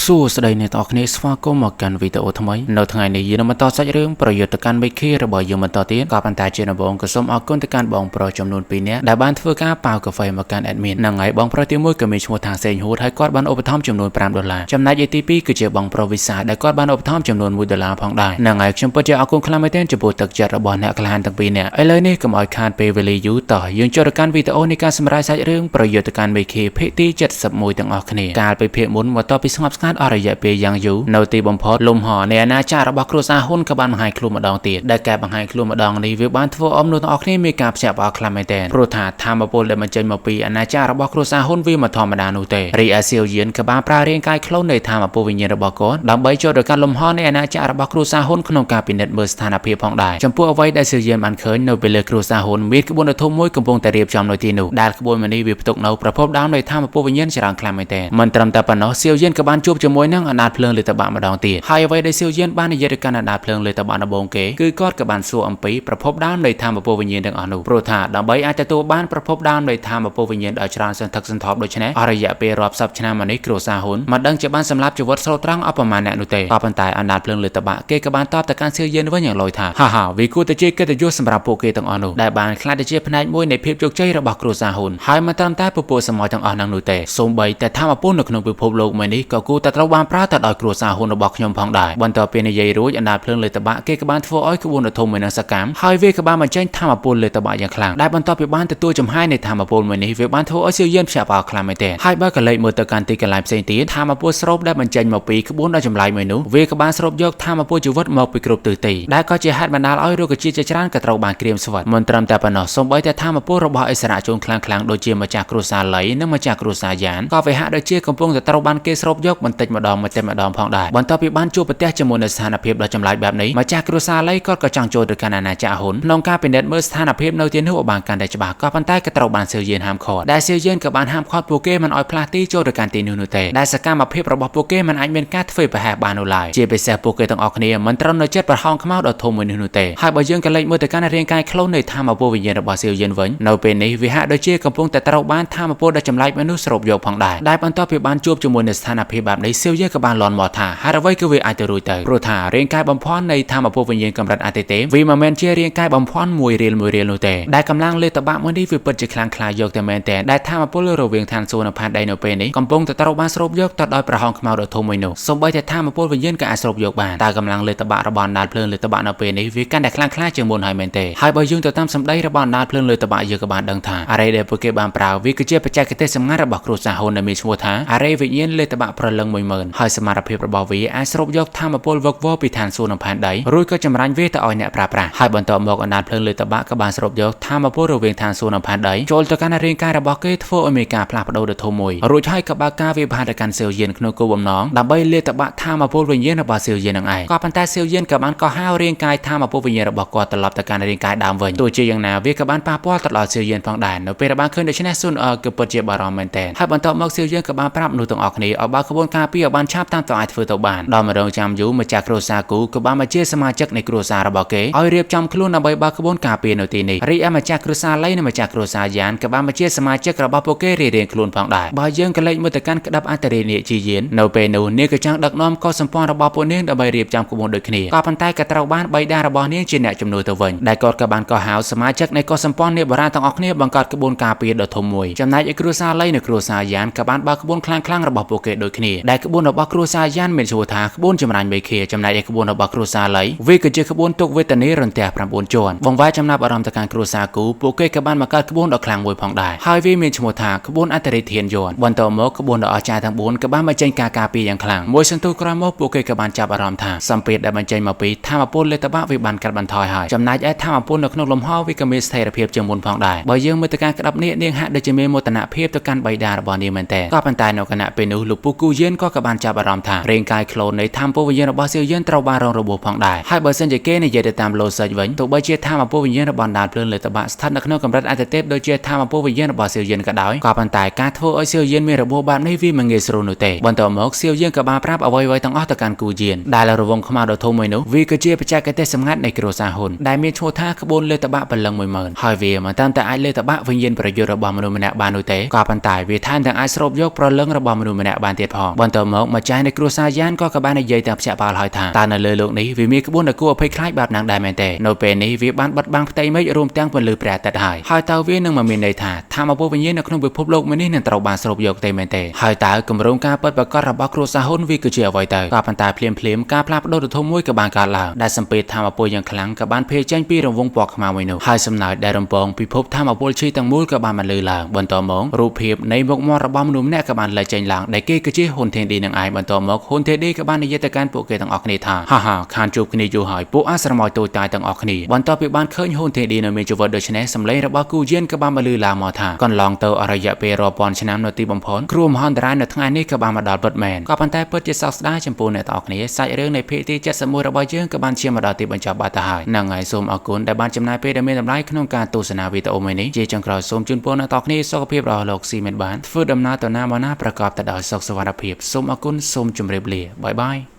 សួស្តីអ្នកទាំងអស់គ្នាស្វាគមន៍មកកាន់វីដេអូថ្មីនៅថ្ងៃនេះយើងនឹងបន្តសាច់រឿងប្រយុទ្ធកាន់មេឃីរបស់យើងបន្តទៀតក៏ប៉ុន្តែជាដំបូងក៏សូមអរគុណទៅកាន់បងប្រុសចំនួន2នាក់ដែលបានធ្វើការប៉ាវកាហ្វេមកកាន់ admin ហ្នឹងហើយបងប្រុសទី1ក៏មានឈ្មោះថាសេងហួតហើយគាត់បានឧបត្ថម្ភចំនួន5ដុល្លារចំណែកឯទី2គឺជាបងប្រុសវិសាលដែលគាត់បានឧបត្ថម្ភចំនួន1ដុល្លារផងដែរហ្នឹងហើយខ្ញុំពិតជាអរគុណខ្លាំងមែនទែនចំពោះទឹកចិត្តរបស់អ្នកក្លាហានទាំងពីរនាក់ឥឡូវនេះកុំឲ្យខាតពេលវេលាយូរតោះយើងចូលទៅកាន់វីដេអូនៃការសម្រាយសាច់រឿងប្រយុទ្ធកាន់មេឃីភាគទី71ទាំងអស់គ្នាកាលពីភាគមុនបន្ទាប់ពីស្ងប់ស្ងាត់អស់រយៈពេលយ៉ាងយូរនៅទីបំផុតលំហនៃអាណាចក្ររបស់គ្រួសារហ៊ុនក៏បានបង្ហាញខ្លួនម្ដងទៀតដែលការបង្ហាញខ្លួនម្ដងនេះវាបានធ្វើឲ្យមនុស្សទាំងអស់គ្នាមានការភ្ញាក់ផ្អើលខ្លាំងមែនទែនព្រោះថាធម្មពលដែលបញ្ចេញមកពីអាណាចក្ររបស់គ្រួសារហ៊ុនវាមិនធម្មតានោះទេរីឯសៀវយានក៏បានប្រើរាងកាយខ្លួននៃធម្មពលវិញ្ញាណរបស់គាត់ដើម្បីចូលទៅកាន់លំហនៃអាណាចក្ររបស់គ្រួសារហ៊ុនក្នុងការពិនិត្យមើលស្ថានភាពផងដែរចំពោះអ្វីដែលសៀវយានបានឃើញនៅពេលលើគ្រួសារហ៊ុនមានក្បួនដ៏ធំមួយកំពុងតែរៀបចំនៅទីនោះដែលក្បួនមួយនេះវាផ្ទុកនៅប្រភពដើមនៃធម្មពលវិញ្ញាណច្រើនខ្លាំងមែនទែនមិនត្រឹមតែប៉ុណ្ណោះសៀវយានក៏បានជួបជាមួយនឹងអណ្ដាតភ្លើងលើតបាក់ម្ដងទៀតហើយអ្វីដែលសៀវយានបាននិយាយទៅកាន់អណ្ដាតភ្លើងលើតបាក់ដំបូងគេគឺគាត់ក៏បានសួរអំពីប្រភពដើមនៃធម្មពលវិញ្ញាណទាំងអស់នោះព្រោះថាដើម្បីអាចទទួលបានប្រភពដើមនៃធម្មពលវិញ្ញាណដ៏ច្រើនសន្ធឹកសន្ធាប់ដូច្នេះអស់រយៈពេលរាប់សិបឆ្នាំមកនេះគ្រួសារហ៊ុនមិនដឹងជាបានសម្លាប់ជីវិតស្លូតត្រង់អស់ប្រមាណអ្នកនោះទេក៏ប៉ុន្តែអណ្ដាតភ្លើងលើតបាក់គេក៏បានតបទៅកាន់សៀវយានវិញយ៉ាងឡូយថាហាហាវាគួរតែជាកិត្តិយសសម្រាប់ពួកគេទាំងអស់នោះដែលបានក្លាយទៅជាផ្នែកមួយនៃភាពជោគជ័យរបស់គ្រួសារហ៊ុនហើយមិនត្រឹមតែពពួកសម័យទាំងអស់ហ្នឹងនោះទេសូម្បីតែធម្មពលនៅក្នុងពិភពលោកមួយនេះក៏គួរតែត្រូវបានប្រើទៅដោយគ្រួសារហ៊ុនរបស់ខ្ញុំផងដែរបន្ទាប់ពីនិយាយរួចអណ្ដាតភ្លើងលើតបាក់គេក៏បានធ្វើឲ្យក្បួនដ៏ធំមួយនឹងសកម្មហើយវាក៏បានបញ្ចេញធម្មពលលើតបាក់យ៉ាងខ្លាំងដែលបន្ទាប់ពីបានទទួលចំហាយនៃធម្មពលមួយនេះវាបានធ្វើឲ្យសៀវយានភ្ញាក់ផ្អើលខ្លាំងមែនទែនហើយបើក៏លេចមើលទៅកាន់ទីកន្លែងផ្សេងទៀតធម្មពលស្រូបដែលបញ្ចេញមកពីក្បួនដ៏ចម្លែកមួយនោះវាក៏បានស្រូបយកធម្មពលជីវិតមកពីគ្រប់ទិសទីដែលក៏ជាហេតុបណ្ដាលឲ្យរុក្ខជាតិជាច្រើនក៏ត្រូវបានក្រៀមស្វិតមិនត្រឹមតែប៉ុណ្ណោះសូម្បីតែធម្មពលរបស់អិសរាជជនខ្លាំងៗដូចជាម្ចាស់គ្រួសារលីនិងម្ចាស់គ្រួសារយ៉ានក៏វាហាក់ដូចជាកំពុងតែត្រូវបានគេស្រូបយកបន្តិចម្ដងបន្តិចម្ដងផងដែរបន្ទាប់ពីបានជួបប្រទះជាមួយនឹងស្ថានភាពដ៏ចម្លែកបែបនេះម្ចាស់គ្រួសារលីគាត់ក៏ចង់ចូលទៅកាន់អាណាចក្រហ៊ុនក្នុងការពិនិត្យមើលស្ថានភាពនៅទីនោះឲ្យបានកាន់តែច្បាស់ក៏ប៉ុន្តែក៏ត្រូវបានសៀវយានហាមឃាត់ដែលសៀវយានក៏បានហាមឃាត់ពួកគេមិនឲ្យផ្លាស់ទីចូលទៅកាន់ទីនោះនោះទេដែលសកម្មភាពរបស់ពួកគេមិនអាចមានការធ្វើប្រហែសបាននោះឡើយជាពិសេសពួកគេទាំងអស់គ្នាមិនត្រឹមនៅចិត្តប្រហោងខ្មៅដ៏ធំមួយនេះនោះទេហើយបើយើងក៏លេចមើលទៅកាន់រាងកាយខ្លួននៃធម្មពលវិញ្ញាណរបស់សៀវយានវិញនៅពេលនេះវាហាក់ដូចជាកំពុងតែត្រូវបានធម្មពលដ៏ចម្លែកមួយនោះស្រូបយកផងដែរដែលបន្ទាប់ពីបានជួបជាមួយនឹងស្ថានភាពបែបនេះសៀវយានក៏បានលន់មកថាហេតុអ្វីគឺវាអាចទៅរួចទៅព្រោះថារាងកាយបំភាន់នៃធម្មពលវិញ្ញាណកម្រិតអតិទេវាមិនមែនជារាងកាយបំភាន់មួយរៀលមួយរៀលនោះទេដែលកម្លាំងលេតបាក់មួយនេះវាពិតជាខ្លាំងក្លាយកតែមែនទែនដែលធម្មពលរវាងឋានសួគ៌និងផែនដីនៅពេលនេះកំពុងតែត្រូវបានស្រូបយកទៅដោយប្រហោងខ្មៅដ៏ធំមួយនោះសូម្បីតែធម្មពលវិញ្ញាណក៏អាចស្រូបយកបានតើកម្លាំងលេតបាក់របស់អណ្ដាតភ្លើងលេតបាក់នៅពេលនេះវាកាន់តែខ្លាំងក្លាជាងមុនហើយមែនទេហើយបើយើងទៅតាមសម្ដីរបស់អណ្ដាតភ្លើងលេតបាក់យើងក៏បានដឹងថាអរិយដែលពួកគេបានប្រើវាគឺជាបច្ចេកទេសសម្ងាត់របស់គ្រួសារហ៊ុនដែលមានឈ្មោះថាអរិយវិញ្ញាណលេតបាក់ប្រលឹង10000ហើយសមត្ថភាពរបស់វាអាចស្រូបយកធម្មពលវឹកវរពីឋានសួគ៌និងផែនដីរួចក៏ចម្រាញ់វាទៅឲ្យអ្នកប្រើប្រាស់ហើយបន្ទាប់មកអណ្ដាតភ្លើងលេតបាក់ក៏បានស្រូបយកធម្មពលរវាងឋានសួគ៌និងផែនដីចូលទៅកាន់រាងកាយរបស់គេធ្វើឲ្យមានការផ្លាស់ប្ដូរដ៏ធំមួយរួចហើយក៏បើកការវិបាកទៅកាន់សៀវយានក្នុងគោលបំណងដើម្បីលេតបាក់ធម្មពលវិញ្ញាណរបស់សៀវយាននឹងឯងក៏ប៉ុន្តែសៀវយានក៏បានកោះហៅរាងកាយធម្មពលវិញ្ញាណរបស់គាត់ត្រឡប់ទៅកាន់រាងកាយដើមវិញទោះជាយ៉ាងណាវាក៏បានប៉ះពាល់ទៅដល់សៀវយានផងដែរនៅពេលដែលបានឃើញដូច្នេះស៊ុនអឺគឺពិតជាបារម្ភមែនទែនហើយបន្ទាប់មកសៀវយានក៏បានប្រាប់មនុស្សទាំងអស់គ្នាឲ្យបើកក្បួនការពារឲ្យបានឆាប់តាមតអាចធ្វើទៅបានដល់ម្ដងចាំយូរម្ចាស់គ្រួសារគូក៏បានមកជាសមាជិកនៃគ្រួសាររបស់គេឲ្យរៀបចំខ្លួនដើម្បីបើកក្បួនការពារនៅទីនេះរីឯម្ចាស់គ្រួសារលីនិងម្ចាស់គ្រួសារយ៉ានក៏បានមកជាសមាជិករបស់ពួកគេរៀងៗខ្លួនផងដែរបើយើងក៏លេចមើលទៅកាន់ក្តាប់អន្តរានាគជាយាននៅពេលនោះនាងក៏ចង់ដឹកនាំកុសសម្ព័ន្ធរបស់ពួកនាងដើម្បីរៀបចំក្បួនដូចគ្នាក៏ប៉ុន្តែក៏ត្រូវបានបិតារបស់នាងជាអ្នកជំនួយទៅវិញដែលគាត់ក៏បានកោះហៅសមាជិកនៃកុសសម្ព័ន្ធនាគបុរាណទាំងអស់គ្នាបង្កើតក្បួនការពារដ៏ធំមួយចំណែកឯគ្រួសារលីនិងគ្រួសារយ៉ានក៏បានបើកក្បួនខ្លាំងៗរបស់ពួកគេដូចគ្នាដែលក្បួនរបស់គ្រួសារយ៉ានមានឈ្មោះថាក្បួនចម្រាញ់មេឃាចំណែកឯក្បួនរបស់គ្រួសារលីវាគឺជាក្បួនទុកវេទនារន្ទះ9ជាន់បង្វែរចំណាប់អារម្មណ៍ទៅកាន់គ្រួសារគូពួកគេក៏បានបង្កើតក្បួនដ៏ខ្លាំងមួយផងដែរហើយវាមានឈ្មោះថាក្បួនអន្តរិធានយន្តបន្តមកក្បួនដ៏អស្ចារ្យទាំង4ក៏បានបញ្ចេញការការពារយ៉ាងខ្លាំងមួយសន្ទុះក្រោយមកពួកគេក៏បានចាប់អារម្មណ៍ថាសម្ពាធដែលបញ្ចេញមកពីធម្មពលលេតបាក់វាបានកាត់បន្ថយហើយចំណែកឯធម្មពលនៅក្នុងលំហវាក៏មានស្ថិរភាពជាងមុនផងដែរបើយើងមើលទៅការក្តាប់នេះនាងហាក់ដូចជាមានមោទនភាពទៅកាន់បិតារបស់នាងមែនទែនក៏ប៉ុន្តែនៅខណៈពេលនោះលោកពូគូយានក៏បានចាប់អារម្មណ៍ថារាងកាយខ្លួននៃធម្មពលវិញ្ញាណរបស់សៀវយានត្រូវបានរងរបួសផងដែរហើយបើសិនជាគេនិយាយទៅតាមឡូសិចវិញទោះបីជាធម្មពលវិញ្ញាណរបស់ដានភ្លើងលើតបាក់ស្ថិតនៅក្នុងកម្រិតអតិទេពដូចជាធម្មពលវិញ្ញាណរបស់សៀវយានក៏ដោយក៏ប៉ុន្តែការធ្វើឲ្យសៀវយានមានរបួសបែបនេះវាមិនងាយស្រួលនោះទេបន្ទាប់មកសៀវយានក៏បានប្រាប់អ្វីៗទាំងអស់ទៅកាន់គូយានដែលរវងខ្មៅដ៏ធំមួយនោះវាគឺជាបច្ចេកទេសសម្ងាត់នៃគ្រួសារហ៊ុនដែលមានឈ្មោះថាក្បួនលេតបាក់ព្រលឹង10000ហើយវាមិនត្រឹមតែអាចលេតបាក់វិញ្ញាណប្រយុទ្ធរបស់មនុស្សម្នាក់បាននោះទេក៏ប៉ុន្តែវាថែមទាំងអាចស្រូបយកព្រលឹងរបស់មនុស្សម្នាក់បានទៀតផងបន្ បន្ទាប់មកម្ចាស់នៃគ្រួសារយ៉ានក៏ក៏បាននិយាយទាំងភ្ញាក់ផ្អើលហើយថាតើនៅលើលោកនេះវាមានក្បួនដ៏គួរឲ្យភ័យខ្លាចបែបហ្នឹងដែរមែនទេនៅពេលនេះវាបានបិទបាំងផ្ទៃមេឃរួមទាំងពន្លឺព្រះអាទិត្យហើយហើយតើវានឹងមិនមានន័យថាធម្មពលវិញ្ញាណនៅក្នុងពិភពលោកមួយនេះនឹងត្រូវបានស្រូបយកទេមែនទេហើយតើគម្រោងការពិតប្រាកដរបស់គ្រួសារហ៊ុនវាគឺជាអ្វីទៅក៏ប៉ុន្តែភ្លាមភ្លាមការផ្លាស់ប្ដូរដ៏ធំមួយក៏បានកើតឡើងដែលសម្ពាធធម្មពលយ៉ាងខ្លាំងក៏បានភាយចេញពីរង្វង់ពណ៌ខ្មៅមួយនោះហើយសំណើចដែលរំពងពិភពធម្មពលឈីទាំងមូលក៏បានបន្លឺឡើងបន្តមករូបភាពនៃមុខមាត់របស់មនុស្សម្នាក់ក៏បានលេចចេញឡើងដែលគេគឺជាហ៊ុនធានឌីនឹងឯងបន្តមកហ៊ុនធានឌីក៏បាននិយាយទៅកាន់ពួកគេទាំងអស់គ្នាថាហាហាខានជួបគ្នាយូរហើយពួកអាស្រមោចតូចតាចទាំងអស់គ្នាបន្ទាប់ពីបានឃើញហ៊ុនធានឌីនៅមានជីវិតដូច្នេះសម្លេងរបស់គូយានក៏បានបន្លឺឡើងមកថាកន្លងទៅអរយៈពេលរាប់ពាន់ឆ្នាំនៅទីបំផុតគ្រោះមហន្តរាយនៅថ្ងៃនេះក៏បានមកដល់ពិតមែនក៏ប៉ុន្តែពិតជាសោកស្ដាយចំពោះអ្នកទាំងអស់គ្នាសាច់រឿងនៃភាគទី71របស់យើងក៏បានឈានមកដល់ទីបញ្ចប់បាត់ទៅហើយហ្នឹងហើយសូមអរគុណដែលបានចំណាយពេលដ៏មានតម្លៃក្នុងការទស្សនាវីដេអូមួយនេះជាចុងក្រោយសូមជូនពរអ្នកទាំងអស់គ្នាសុខភាពល្អលោកស៊ីមិនបានធ្វើដំណើរទៅណាមកណាប្រកបទៅដោយសុខសុវត្ថិភាពសូមអរគុណសូមជម្រាបលាបាយបាយ។